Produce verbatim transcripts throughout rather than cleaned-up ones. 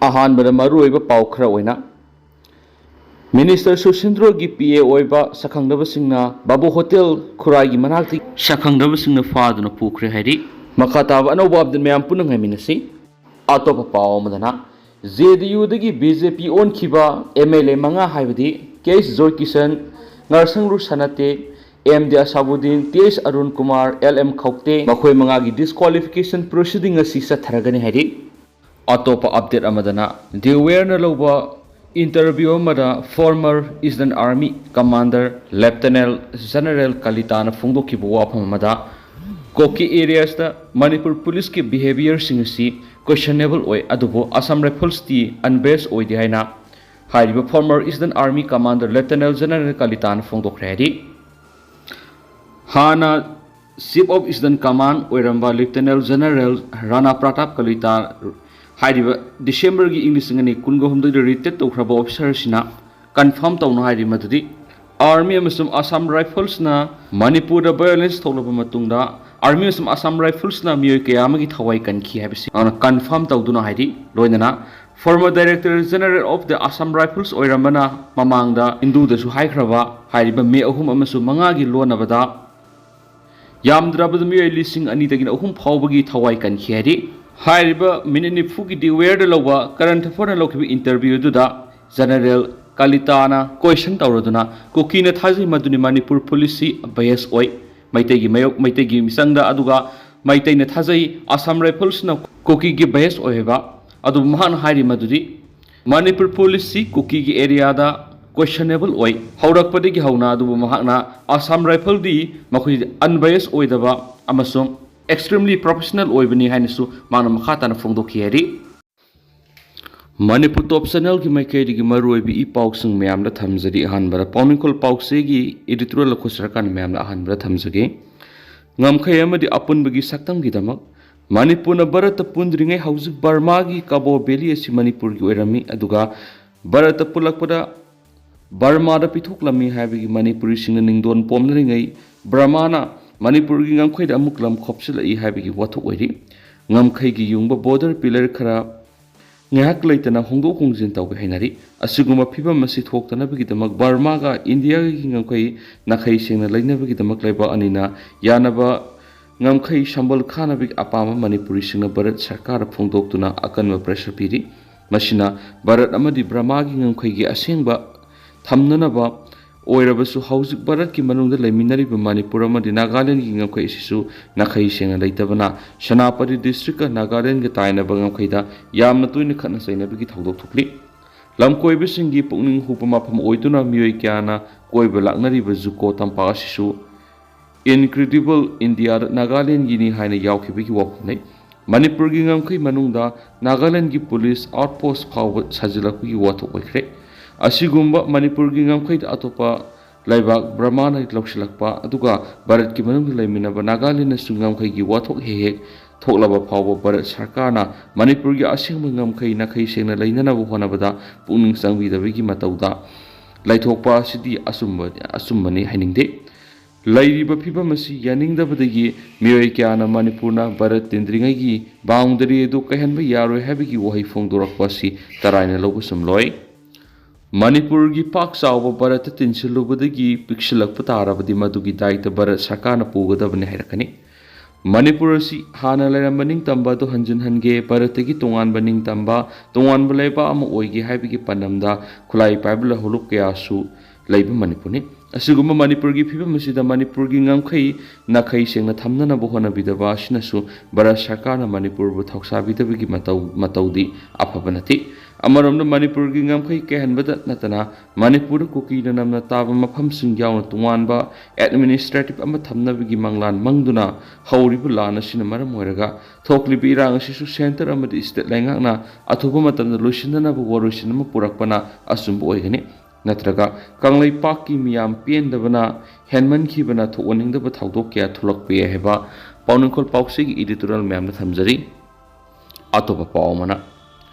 ꯑꯍꯥꯟꯕꯗ ꯃꯔꯨꯑꯣꯏꯕ ꯄꯥꯎ ꯈꯔ ꯑꯣꯏꯅ, ꯃꯤꯅꯤꯁꯇꯔ ꯁꯨꯁꯤꯟꯗ꯭ꯔꯣꯒꯤ ꯄꯤ ꯑꯦ ꯑꯣꯏꯕ ꯁꯛꯈꯪꯗꯕꯁꯤꯡꯅ ꯕꯥꯕꯨ ꯍꯣꯇꯦꯜ ꯈꯨꯔꯥꯏꯒꯤ ꯃꯅꯥꯛꯇꯒꯤ ꯁꯛꯈꯪꯗꯕꯁꯤꯡꯅ ꯐꯥꯗꯨꯅ ꯄꯨꯈ꯭ꯔꯦ ꯍꯥꯏꯔꯤ꯫ ꯃꯈꯥ ꯇꯥꯕ ꯑꯅꯧꯕ ꯑꯞꯗꯦꯠ ꯃꯌꯥꯝ ꯄꯨꯟꯅ ꯉꯥꯏꯃꯤꯟꯅꯁꯤ꯫ ꯑꯇꯣꯞꯄ ꯄꯥꯎ ꯑꯃꯗꯅ, ꯖꯦ ꯗꯤ ꯌꯨꯗꯒꯤ ꯕꯤ ꯖꯦ ꯄꯤ ꯑꯣꯟꯈꯤꯕ ꯑꯦꯝ ꯑꯦꯜ ꯑꯦ ꯃꯉꯥ ꯍꯥꯏꯕꯗꯤ K H Joykishan, Ngursanglur Sanate, M D Asabuddin, T H Arun Kumar, L M Khaute, ꯃꯈꯣꯏ ꯃꯉꯥꯒꯤ ꯗꯤꯁꯀ꯭ꯋꯥꯂꯤꯐꯤꯀꯦꯁꯟ ꯄ꯭ꯔꯣꯁꯤꯗꯤꯡ ꯑꯁꯤ ꯆꯠꯊꯔꯒꯅꯤ ꯍꯥꯏꯔꯤ꯫ ꯑꯇꯣꯞꯄ ꯑꯞꯗꯦꯠ ꯑꯃꯗꯅ, ꯗꯤꯋꯦꯌꯔꯅ ꯂꯧꯕ ꯏꯟꯇꯔꯚ꯭ꯌꯨ ꯑꯃꯗ former Eastern Army Commander Lieutenant General ꯀꯂꯤꯇꯥꯅ ꯐꯣꯡꯗꯣꯛꯈꯤꯕ ꯋꯥꯐꯝ ꯑꯃꯗ, ꯀꯨꯀꯤ ꯑꯦꯔꯤꯌꯥꯁꯇ ꯃꯅꯤꯄꯨꯔ ꯄꯨꯂꯤꯁꯀꯤ ꯕꯤꯍꯦꯕꯤꯌꯔꯁꯤꯡ ꯑꯁꯤ questionable ꯑꯣꯏ, ꯑꯗꯨꯕꯨ ꯑꯁꯥꯝ ꯔꯥꯏꯐꯜꯁꯇꯤ unbiased ꯑꯣꯏꯗꯦ ꯍꯥꯏꯅ ꯍꯥꯏꯔꯤꯕ former Eastern Army Commander Lieutenant General ꯀꯂꯤꯇꯥꯅ ꯐꯣꯡꯗꯣꯛꯈ꯭ꯔꯦ ꯍꯥꯏꯔꯤ꯫ ꯍꯥꯟꯅ Chief of Eastern Command ꯑꯣꯏꯔꯝꯕ Lieutenant General ꯔꯥꯅꯥ ꯄ꯭ꯔꯇꯥꯞ ꯀꯂꯤꯇꯥ ꯍꯥꯏꯔꯤꯕ ꯗꯤꯁꯦꯝꯕꯔꯒꯤ ꯏꯪ ꯂꯤꯁꯤꯡ ꯑꯅꯤ ꯀꯨꯟꯒ ꯍꯨꯝꯗꯣꯏꯗ retire ꯇꯧꯈ꯭ꯔꯕ officer ꯑꯁꯤꯅ confirm ꯇꯧꯅ ꯍꯥꯏꯔꯤ ꯃꯗꯨꯗꯤ Army ꯑꯃꯁꯨꯡ Assam Riflesꯅ ꯃꯅꯤꯄꯨꯔꯗ violence ꯊꯣꯛꯂꯕ ꯃꯇꯨꯡꯗ Army ꯑꯃꯁꯨꯡ Assam Riflesꯅ ꯃꯤꯑꯣꯏ ꯀꯌꯥ ꯑꯃꯒꯤ ꯊꯋꯥꯏ ꯀꯟꯈꯤ ꯍꯥꯏꯕꯁꯤ ꯃꯥꯅ confirm ꯇꯧꯗꯨꯅ ꯍꯥꯏꯔꯤ꯫ ꯂꯣꯏꯅꯅ former Director General of the Assam Rifles ꯑꯣꯏꯔꯝꯕꯅ ꯃꯃꯥꯡꯗ ꯍꯤꯟꯗꯨꯗꯁꯨ ꯍꯥꯏꯈ꯭ꯔꯕ ꯍꯥꯏꯔꯤꯕ ꯃꯦ ꯑꯍꯨꯝ ꯑꯃꯁꯨꯡ ꯃꯉꯥꯒꯤ ꯂꯣꯟꯅꯕꯗ ꯌꯥꯝꯗ꯭ꯔꯕꯗ ꯃꯤꯑꯣꯏ ꯂꯤꯁꯤꯡ ꯑꯅꯤꯗꯒꯤꯅ ꯑꯍꯨꯝ ꯐꯥꯎꯕꯒꯤ ꯊꯋꯥꯏ ꯀꯟꯈꯤ ꯍꯥꯏꯔꯤ꯫ ꯍꯥꯏꯔꯤꯕ ꯃꯤꯅꯤꯠ ꯅꯤꯐꯨꯒꯤ ꯗꯤꯋꯦꯌꯔꯗ ꯂꯧꯕ ꯀꯔꯟ ꯊꯐꯔꯅ ꯂꯧꯈꯤꯕ ꯏꯟꯇꯔꯚ꯭ꯌꯨ ꯑꯗꯨꯗ ꯖꯦꯅꯔꯦꯜ ꯀꯂꯤꯇꯥꯅ question ꯇꯧꯔꯗꯨꯅ ꯀꯨꯀꯤꯅ ꯊꯥꯖꯩ ꯃꯗꯨꯅꯤ ꯃꯅꯤꯄꯨꯔ ꯄꯨꯂꯤꯁꯁꯤ bias ꯑꯣꯏ, ꯃꯩꯇꯩꯒꯤ ꯃꯥꯌꯣꯛ, ꯃꯩꯇꯩꯒꯤ ꯃꯤꯆꯪꯗ, ꯑꯗꯨꯒ ꯃꯩꯇꯩꯅ ꯊꯥꯖꯩ ꯑꯁꯥꯝ ꯔꯥꯏꯐꯜꯁꯅ ꯀꯨꯀꯤꯒꯤ bias ꯑꯣꯏ ꯍꯥꯏꯕ꯫ ꯑꯗꯨꯕꯨ ꯃꯍꯥꯛꯅ ꯍꯥꯏꯔꯤ ꯃꯗꯨꯗꯤ ꯃꯅꯤꯄꯨꯔ ꯄꯨꯂꯤꯁꯁꯤ ꯀꯨꯀꯤꯒꯤ ꯑꯦꯔꯤꯌꯥꯗ questionable ꯑꯣꯏ꯫ ꯍꯧꯔꯛꯄꯗꯒꯤ ꯍꯧꯅ ꯑꯗꯨꯕꯨ ꯃꯍꯥꯛꯅ ꯑꯁꯥꯝ ꯔꯥꯏꯐꯜꯗꯤ ꯃꯈꯣꯏ unbiased ꯑꯣꯏꯗꯕ ꯑꯃꯁꯨꯡ extremely professional ꯑꯣꯏꯕꯅꯤ ꯍꯥꯏꯅꯁꯨ ꯃꯥꯅ ꯃꯈꯥ ꯇꯥꯅ ꯐꯣꯡꯗꯣꯛꯈꯤ ꯍꯥꯏꯔꯤ꯫ ꯃꯅꯤꯄꯨꯔ ꯇꯣꯞ ꯆꯦꯅꯦꯜꯒꯤ ꯃꯥꯏꯀꯩꯗꯒꯤ ꯃꯔꯨꯑꯣꯏꯕ ꯏ ꯄꯥꯎꯁꯤꯡ ꯃꯌꯥꯝꯗ ꯊꯝꯖꯔꯤ꯫ ꯑꯍꯥꯟꯕꯗ ꯄꯥꯎꯃꯤꯈꯣꯜ ꯄꯥꯎꯆꯦꯒꯤ editorial ꯂꯧꯈꯠꯆꯔꯀꯥꯟꯗ ꯃꯌꯥꯝꯗ ꯑꯍꯥꯟꯕꯗ ꯊꯝꯖꯒꯦ꯫ ꯉꯝꯈꯩ ꯑꯃꯗꯤ ꯑꯄꯨꯟꯕꯒꯤ ꯁꯛꯇꯝꯒꯤꯗꯃꯛ ꯃꯅꯤꯄꯨꯔꯅ ꯚꯥꯔꯠꯇ ꯄꯨꯟꯗ꯭ꯔꯤꯉꯩ ꯍꯧꯖꯤꯛ ꯕꯔꯃꯥꯒꯤ ꯀꯕꯣ ꯚꯦꯂꯤ ꯑꯁꯤ ꯃꯅꯤꯄꯨꯔꯒꯤ ꯑꯣꯏꯔꯝꯃꯤ, ꯑꯗꯨꯒ ꯚꯥꯔꯠꯇ ꯄꯨꯜꯂꯛꯄꯗ ꯕꯔꯃꯥꯗ ꯄꯤꯊꯣꯛꯂꯝꯃꯤ ꯍꯥꯏꯕꯒꯤ ꯃꯅꯤꯄꯨꯔꯤꯁꯤꯡꯅ ꯅꯤꯡꯗꯣꯟ ꯄꯣꯝꯅꯔꯤꯉꯩ ꯕꯔꯃꯥꯅ ꯃꯅꯤꯄꯨꯔꯒꯤ ꯉꯝꯈꯩꯗ ꯑꯃꯨꯛ ꯂꯝ ꯈꯣꯞꯆꯤꯜꯂꯛꯏ ꯍꯥꯏꯕꯒꯤ ꯋꯥꯊꯣꯛ ꯑꯣꯏꯔꯤ꯫ ꯉꯝꯈꯩꯒꯤ ꯌꯨꯡꯕ border pillar ꯈꯔ ꯉꯥꯏꯍꯥꯛ ꯂꯩꯇꯅ ꯍꯣꯡꯗꯣꯛ ꯍꯣꯡꯖꯤꯟ ꯇꯧꯒꯦ ꯍꯥꯏꯅꯔꯤ꯫ ꯑꯁꯤꯒꯨꯝꯕ ꯐꯤꯕꯝ ꯑꯁꯤ ꯊꯣꯛꯇꯅꯕꯒꯤꯗꯃꯛ ꯕꯔꯃꯥꯒ ꯏꯟꯗꯤꯌꯥꯒꯤ ꯉꯝꯈꯩ ꯅꯥꯈꯩ ꯁꯦꯡꯅ ꯂꯩꯅꯕꯒꯤꯗꯃꯛ ꯂꯩꯕꯥꯛ ꯑꯅꯤꯅ ꯌꯥꯅꯕ ꯉꯝꯈꯩ ꯁꯝꯕꯜ ꯈꯥꯅꯕꯒꯤ ꯑꯄꯥꯝꯕ ꯃꯅꯤꯄꯨꯔꯤꯁꯤꯡꯅ ꯚꯥꯔꯠ ꯁꯔꯀꯥꯔꯗ ꯐꯣꯡꯗꯣꯛꯇꯨꯅ ꯑꯀꯟꯕ pressure ꯄꯤꯔꯤ꯫ ꯃꯁꯤꯅ ꯚꯥꯔꯠ ꯑꯃꯗꯤ ꯕꯔꯃꯥꯒꯤ ꯉꯝꯈꯩꯒꯤ ꯑꯁꯦꯡꯕ ꯊꯝꯅꯅꯕ ꯑꯣꯏꯔꯕꯁꯨ, ꯍꯧꯖꯤꯛ ꯚꯥꯔꯠꯀꯤ ꯃꯅꯨꯡꯗ ꯂꯩꯃꯤꯟꯅꯔꯤꯕ ꯃꯅꯤꯄꯨꯔ ꯑꯃꯗꯤ ꯅꯥꯒꯥꯂꯦꯟꯒꯤ ꯉꯝꯈꯩ ꯑꯁꯤꯁꯨ ꯅꯥꯈꯩ ꯁꯦꯡꯅ ꯂꯩꯇꯕꯅ ꯁꯦꯅꯥꯄꯇꯤ districtꯀ ꯅꯥꯒꯥꯂꯦꯟꯒ ꯇꯥꯏꯅꯕ ꯉꯝꯈꯩꯗ ꯌꯥꯝꯅ ꯇꯣꯏꯅ ꯈꯠꯅ ꯆꯩꯅꯕꯒꯤ ꯊꯧꯗꯣꯛ ꯊꯣꯛꯂꯤ꯫ ꯂꯝꯀꯣꯏꯕꯁꯤꯡꯒꯤ ꯄꯨꯛꯅꯤꯡ ꯍꯨꯕ ꯃꯐꯝ ꯑꯣꯏꯗꯨꯅ ꯃꯤꯑꯣꯏ ꯀꯌꯥꯅ ꯀꯣꯏꯕ ꯂꯥꯛꯅꯔꯤꯕ ꯖꯨꯀꯣ ꯇꯝꯄꯥꯛ ꯑꯁꯤꯁꯨ Incredible Indiaꯗ ꯅꯥꯒꯥꯂꯦꯟꯒꯤꯅꯤ ꯍꯥꯏꯅ ꯌꯥꯎꯈꯤꯕꯒꯤ ꯋꯥꯐꯝꯅꯤ꯫ ꯃꯅꯤꯄꯨꯔꯒꯤ ꯉꯝꯈꯩ ꯃꯅꯨꯡꯗ ꯅꯥꯒꯥꯂꯦꯟꯒꯤ police outpost ꯐꯥꯎꯕ ꯁꯥꯖꯤꯜꯂꯛꯄꯒꯤ ꯋꯥꯊꯣꯛ ꯑꯣꯏꯈ꯭ꯔꯦ꯫ ꯑꯁꯤꯒꯨꯝꯕ ꯃꯅꯤꯄꯨꯔꯒꯤ ꯉꯝꯈꯩꯗ ꯑꯇꯣꯞꯄ ꯂꯩꯕꯥꯛ ꯕ꯭ꯔꯃꯥꯅ ꯂꯧꯁꯤꯜꯂꯛꯄ, ꯑꯗꯨꯒ ꯚꯥꯔꯠꯀꯤ ꯃꯅꯨꯡꯗ ꯂꯩꯃꯤꯟꯅꯕ ꯅꯥꯒꯥꯂꯦꯟꯗꯁꯨ ꯉꯝꯈꯩꯒꯤ ꯋꯥꯊꯣꯛ ꯍꯦꯛ ꯍꯦꯛ ꯊꯣꯛꯂꯕ ꯐꯥꯎꯕ ꯚꯥꯔꯠ ꯁꯔꯀꯥꯔꯅ ꯃꯅꯤꯄꯨꯔꯒꯤ ꯑꯁꯦꯡꯕ ꯉꯝꯈꯩ ꯅꯥꯈꯩ ꯁꯦꯡꯅ ꯂꯩꯅꯅꯕ ꯍꯣꯠꯅꯕꯗ ꯄꯨꯛꯅꯤꯡ ꯆꯪꯕꯤꯗꯕꯒꯤ ꯃꯇꯧꯗ ꯂꯩꯊꯣꯛꯄ ꯑꯁꯤꯗꯤ ꯑꯆꯨꯝꯕ, ꯑꯆꯨꯝꯕꯅꯤ ꯍꯥꯏꯅꯤꯡꯗꯦ꯫ ꯂꯩꯔꯤꯕ ꯐꯤꯕꯝ ꯑꯁꯤ ꯌꯥꯅꯤꯡꯗꯕꯗꯒꯤ ꯃꯤꯑꯣꯏ ꯀꯌꯥꯅ ꯃꯅꯤꯄꯨꯔꯅ ꯚꯥꯔꯠ ꯇꯤꯟꯗ꯭ꯔꯤꯉꯩꯒꯤ boundary ꯑꯗꯨ ꯀꯥꯏꯍꯟꯕ ꯌꯥꯔꯣꯏ ꯍꯥꯏꯕꯒꯤ ꯋꯥꯍꯩ ꯐꯣꯡꯗꯣꯔꯛꯄ ꯑꯁꯤ ꯇꯔꯥꯏꯅ ꯂꯧꯕ ꯆꯨꯝꯂꯣꯏ꯫ ꯃꯅꯤꯄꯨꯔꯒꯤ ꯄꯥꯛ ꯆꯥꯎꯕ ꯚꯥꯔꯠꯇ ꯇꯤꯟꯁꯤꯜꯂꯨꯕꯗꯒꯤ ꯄꯤꯛꯁꯤꯜꯂꯛꯄ ꯇꯥꯔꯕꯗꯤ ꯃꯗꯨꯒꯤ ꯗꯥꯏꯇ ꯚꯥꯔꯠ ꯁꯔꯀꯥꯔꯅ ꯄꯨꯒꯗꯕꯅꯤ ꯍꯥꯏꯔꯛꯀꯅꯤ꯫ ꯃꯅꯤꯄꯨꯔ ꯑꯁꯤ ꯍꯥꯟꯅ ꯂꯩꯔꯝꯕ ꯅꯤꯡꯇꯝꯕ ꯑꯗꯨ ꯍꯟꯖꯤꯟꯍꯟꯒꯦ, ꯚꯥꯔꯠꯇꯒꯤ ꯇꯣꯉꯥꯟꯕ ꯅꯤꯡꯇꯝꯕ, ꯇꯣꯉꯥꯟꯕ ꯂꯩꯕꯥꯛ ꯑꯃ ꯑꯣꯏꯒꯦ ꯍꯥꯏꯕꯒꯤ ꯄꯥꯟꯗꯝꯗ ꯈꯨꯠꯂꯥꯏ ꯄꯥꯏꯕ ꯂꯧꯍꯧꯂꯨꯞ ꯀꯌꯥꯁꯨ ꯂꯩꯕ ꯃꯅꯤꯄꯨꯔꯅꯤ꯫ ꯑꯁꯤꯒꯨꯝꯕ ꯃꯅꯤꯄꯨꯔꯒꯤ ꯐꯤꯕꯝ ꯑꯁꯤꯗ ꯃꯅꯤꯄꯨꯔꯒꯤ ꯉꯝꯈꯩ ꯅꯥꯈꯩ ꯁꯦꯡꯅ ꯊꯝꯅꯅꯕ ꯍꯣꯠꯅꯕꯤꯗꯕ ꯑꯁꯤꯅꯁꯨ ꯚꯥꯔꯠ ꯁꯔꯀꯥꯔꯅ ꯃꯅꯤꯄꯨꯔꯕꯨ ꯊꯧꯁꯥꯕꯤꯗꯕꯒꯤ ꯃꯇꯧ, ꯃꯇꯧꯗꯤ ꯑꯐꯕ ꯅꯠꯇꯦ꯫ ꯑꯃꯔꯣꯝꯗ ꯃꯅꯤꯄꯨꯔꯒꯤ ꯉꯝꯈꯩ ꯀꯥꯏꯍꯟꯕꯇ ꯅꯠꯇꯅ ꯃꯅꯤꯄꯨꯔꯗ ꯀꯨꯀꯤꯅ ꯅꯝꯅ ꯇꯥꯕ ꯃꯐꯝꯁꯤꯡ ꯌꯥꯎꯅ ꯇꯣꯉꯥꯟꯕ administrative ꯑꯃ ꯊꯝꯅꯕꯒꯤ ꯃꯪꯂꯥꯟ ꯃꯪꯗꯨꯅ ꯍꯧꯔꯤꯕ ꯂꯥꯟ ꯑꯁꯤꯅ ꯃꯔꯝ ꯑꯣꯏꯔꯒ ꯊꯣꯛꯂꯤꯕ ꯏꯔꯥꯡ ꯑꯁꯤꯁꯨ centre ꯑꯃꯗꯤ state ꯂꯩꯉꯥꯛꯅ ꯑꯊꯨꯕ ꯃꯇꯝꯗ ꯂꯣꯏꯁꯤꯟꯅꯅꯕ ꯋꯥꯔꯣꯏꯁꯤꯟ ꯑꯃ ꯄꯨꯔꯛꯄꯅ ꯑꯆꯨꯝꯕ ꯑꯣꯏꯒꯅꯤ꯫ ꯅꯠꯇ꯭ꯔꯒ ꯀꯪꯂꯩꯄꯥꯛꯀꯤ ꯃꯤꯌꯥꯝ ꯄꯦꯟꯗꯕꯅ ꯍꯦꯟꯃꯟꯈꯤꯕꯅ ꯊꯣꯛꯍꯟꯅꯤꯡꯗꯕ ꯊꯧꯗꯣꯛ ꯀꯌꯥ ꯊꯣꯛꯂꯛꯄ ꯌꯥꯏ ꯍꯥꯏꯕ ꯄꯥꯎꯅꯤꯡꯈꯣꯜ ꯄꯥꯎꯆꯦꯒꯤ editorial ꯃꯌꯥꯝꯗ ꯊꯝꯖꯔꯤ꯫ ꯑꯇꯣꯞꯄ ꯄꯥꯎ ꯑꯃꯅ,